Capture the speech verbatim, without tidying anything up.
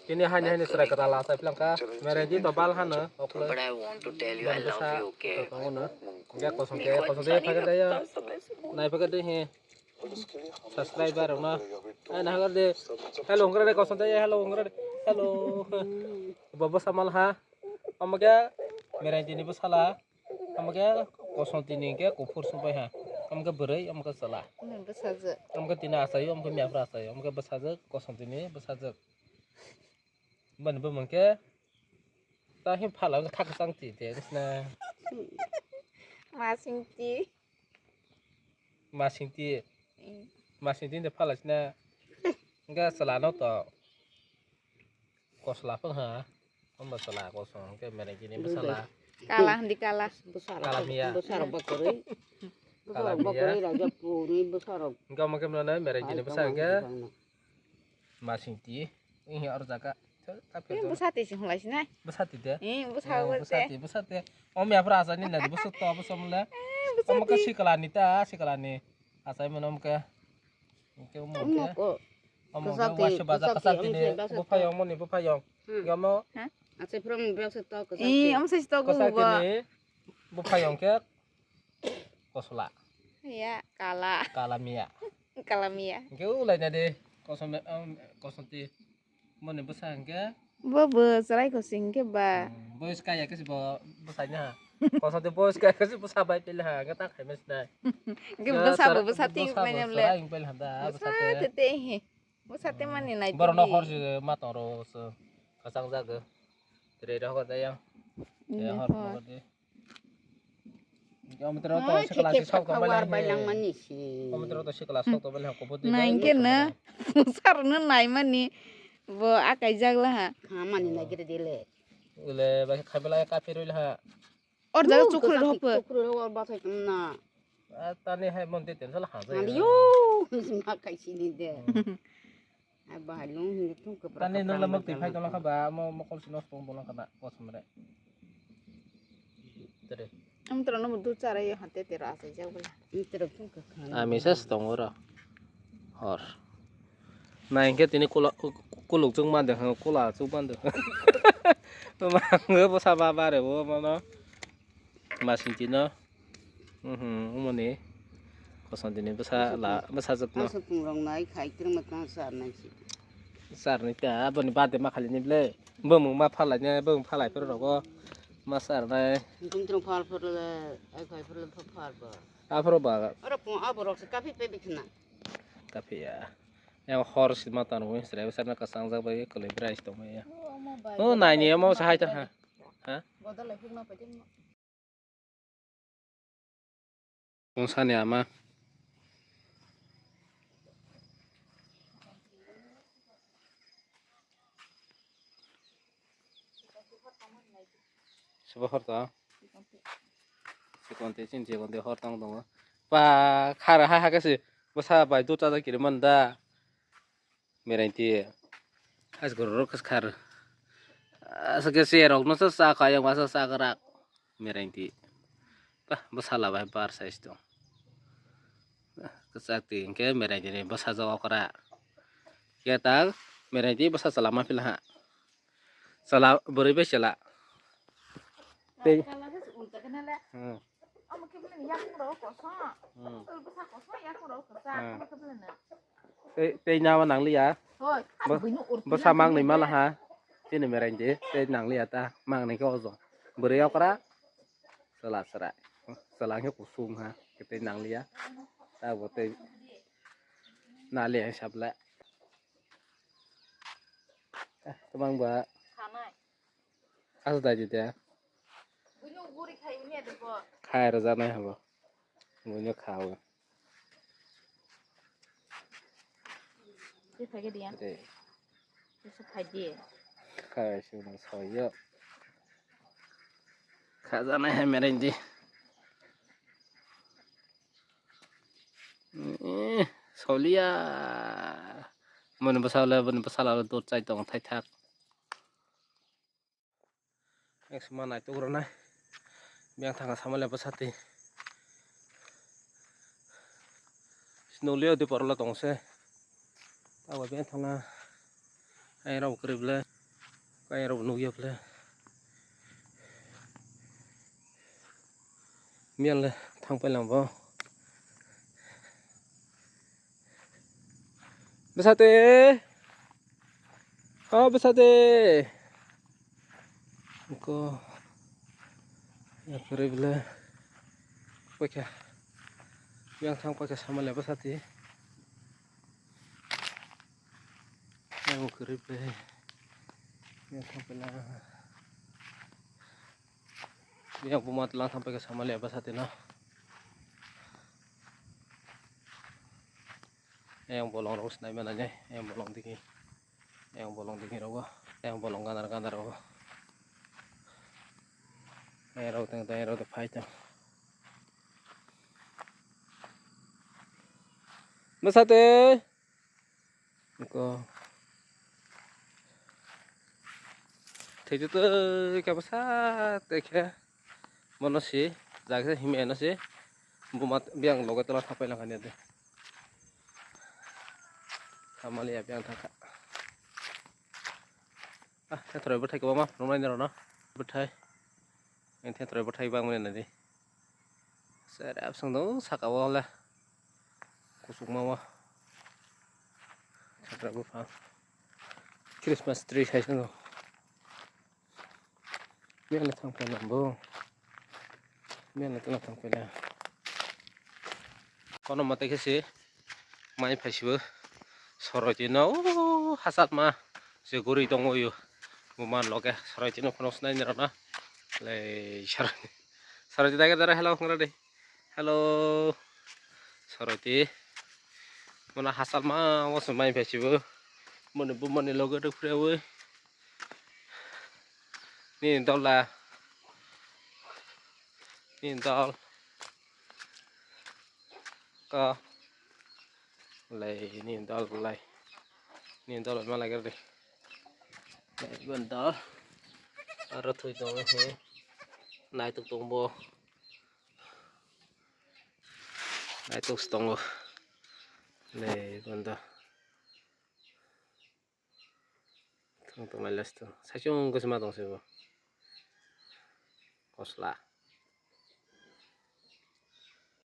Kini haini haini chwrai kwtal asai philangkha. Mere di to bal hano, okle. But I want to tell you I love you, okay? Tongo no. Hingke kosong ke, kosong de phai khe daya. Nai phai khe de he. Subscriber rok no. Ai na hagor de. Hello, hongkra de kosong de, hello, hongkra de. Hello. Bo bwsa mal ha. Omo khe Meraitini bwsala. Omo khe kosong tini hingke kuphur sumpai ha. Omo khe bwrwi, omo khe chwla. Omo khe bwsajwk. Omo khe tini achaio, omo khe miyaphra achaio, omo khe bwsajwk, kosong tini bwsajwk. Boni bumung khe ta him phala kha kwchang ti te sna. Masing ti. Masing ti. Mm. Masing ti de phala sna. Hingke chwla no to. Kosla phang ha. Omo chwla kosong hingke Meraitini bwsala. Kala hindi kala. Bwsarok, kala miya. Bwsarok bakwrwi. Kala miya. Bwsarok bakwrwi raja puni bwsarok. Hingke omo khe mwnai Meraitini bwsa hingke. Masing ti. Ini oro jaga. Bwsati se hwnlai sinai. Bwsati de. Eh, bwsa. Bwsati, bwsati. Omo yaphra asani na bwswk to bwswk mole. Omo khe sikla ni ta, sikla ni. Asai mano omo khe. Omo khe. Omo khe waisa baja kwchak tini. Bwphayong moni bwphayong. Yomo. Asai phra omo bwswk to kwchak. Eh, omo se to kwchak tini. Bwphayong khe. Kosla. Ya, kala. Kala miya. Kala miya. Hingke ulai na de. Kosom, um, kosom ti. Moni bwsa hingke. Bo bo chwrai kosi hingke ba. Hmm, boys kaya kesi bo bwsa nya. Kosom ti boys kaya kesi bwsa bai pele ha. Hingke ta khai mes nai. Hingke bwsa bo bwsa ti pai nem le. Bwsa te te he. Bwsa te mani nai. Borok no hor si ma tong ro so. Kasang jaga. Tere ro ko dayang. Ya hor ko de. Omo toro to sikla si sok tongmani. Omo toro to sikla sok tongmani ha, kubui di. Nai hingke na. Bwsarok no naimani bo akai jak la ha. Khamani nai gire dile. Ule ba khaibela kaphir ule ha. Or jaga chukhur rok pho. Chukhur rok or bathai tong na. Tani hai mon de ten sala ha. Yo, ma kai sini de. Ai bahai lung hinwi thung kwpra. Tani kwpra nwng lamok twi phai tongla kha ba, mo mokol si nosto wng tongla kha ba, kosom re. Tere. Amtwrwngno bo dud charaio hante tero achaijak bwla. Amtwrwng thung kwkha. Ami se tongo ro. Hor. Nai hwnkhe tini kula, kuluk chuk mande, kula chuk mande. Toma hwnkhe bwsa ba bare bo mano. Masing tino. Mhm, umoni. Kosom tini bwsa la, bwsa jotno. Aswk pungrok nai khai kwrwngma tang sar nai si. Sar nai ta, aboni bade ma khali ni ble. Bumung ma phalai ne, bumung phalai phuru rogo. Ma sar nai. Kum trong phal phuru le, ai khai phuru le phal ba. Aphuru ba. Oro pung aborok se kapi pe bikhna. Kapi ya. Yang hor si ma tang wi sre, bwsa na kasang jak bai kwlwi brai tong ya. Oh, nai ni mo sa hai ta ha. Ha? Bodol lai phuk na pa jeng. Tong sani ama. Sibo hor to. Sikonte chin sikonte hor tong tongo. Pa khara ha ha khe si bwsa bai dota da kiri man da. Meraiti. As guru rok khar. As ke se rok no sa sa kha yang masa sa krak. Meraiti. Bah, bwsa la bai bar size tong. Kwchak ti hwnkhe meraiti ni bwsa jok okra. Khe ta meraiti bwsa chwla ma phila ha. Chwla bwrwi bai chwla. Tei. Hmm. Hmm. Tei, tei nama nangliya. Bwsa mang nwi mala ha. Chini meraini de tei nangliya ta. Mang nwi khe ojo. Bwrwi okra. Chwla chwrai. Chwla khe kusung ha. Tei nangliya. Abo tei naliya hisab le. Eh, kwbang ba. Asa dai di de. Khai rwjaknai habo. Buino khawi. Tei phai khe diya. Tei. Tei phai di. Khai sini soyo. Khajaknai hai mereng di. Eh, soliya. Boni bwsalo, boni bwsalo dot chai tongo thaithak. Exma naitok rwnai. Biyang thangna samale bwsati. Sinolio di porla tongse. Abo biyang thangna. Ayang rok kwrwi ble, ayang rok nukya ble. Miyang le thang pailang bo. Bwsate. O bwsate. Ko. Ya kwrwi ble. Paikha. Miyang thang paikha samale bwsate. Yang kwrwi ble. Yang thang pela. Yang buma tlang thang paikha samale bwsate no. Yang bolong rok snai mana ne. Yang bolong digi. Yang bolong digi rogo. Yang bolong ganar ganar rogo. Yang rok teng teng rok phai tong. Bwsate. Ko. Thaitu twi khe bwsa twi khe. Bono si, jaga himya no si. Buma biyang loge tola thapai langkha ni de. Samaliya biyang thangkha. Ah, thethoroi bwthai kwbangma rwmani rwno. Bwthai. Ang thethoroi bwthai bangmani nadi. Sere absang do saka o le. Kusukma o. Thethoroi bwphang. Christmas tree sai sano. Mele thang phaina bo. Mele tala thang phaina. Kono mate khe se mai phaisibo. Soroi tino, o, hachal ma. Se guri tongo yo. Bo man loge. Soroi tino phano sinai ni rana. Le, soroi. Soroi tino dara hello, ngra de. Hello. Soroi ti. Mona hachal ma, o se mai phaisibo. Mone bo mane loge ruk phrewi. Ni dol da. Ni dol. Ko. Lai, ni dol lai. Ni dol ma lai gari. Lai, bon dol. Aro thui tongo he. Naituk tongbo. Naituk tongo. Lai, bon dol. Thang tongnai last o. Saichung khe se ma tong se bo. Kosla.